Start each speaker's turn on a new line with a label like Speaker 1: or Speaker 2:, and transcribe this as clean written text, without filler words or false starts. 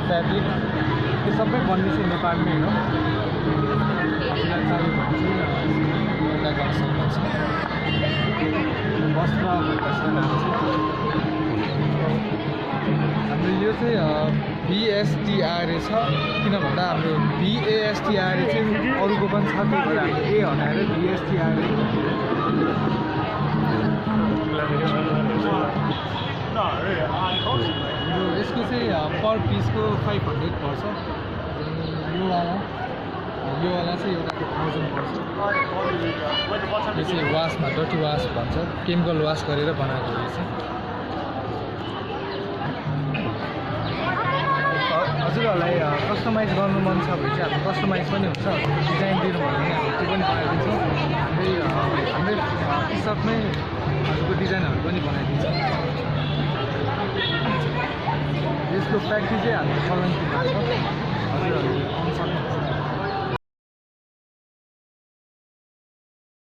Speaker 1: Fabric त्यो सबै बन्ने चाहिँ नेपालमै हो। आफूलाई चाहियो भने चाहिँ यता गर्न सक्नुहुन्छ। वस्त्र भन्नुपर्छ नाम चाहिँ। हाम्रो यो चाहिँ BSTRA छ, किन भन्दा हाम्रो BASTRA चाहिँ अरूको पनि छ, त्यही भएर हामीले ए हटाएर BSTRA। यसको चाहिँ पर पिसको 500 पर्छ। योवाला चाहिँ एउटाको 1000 पर्छ। यो चाहिँ वासमा डर्टी वास भन्छ, केमिकल वास गरेर बनाएको रहेछ। हजुरहरूलाई कस्टमाइज गर्नु मन छ भने चाहिँ हाम्रो कस्टमाइज पनि हुन्छ, डिजाइन दिनु भयो भने हामी त्यो पनि बनाइदिन्छौँ। हाम्रै टी सर्टमै हजुरको डिजाइनहरू पनि बनाइदिन्छ। यसको फ्याक्ट्री चाहिँ हाम्रो कलङ्कीमा छ, हजुरहरूले आउनु सक्नुहुन्छ।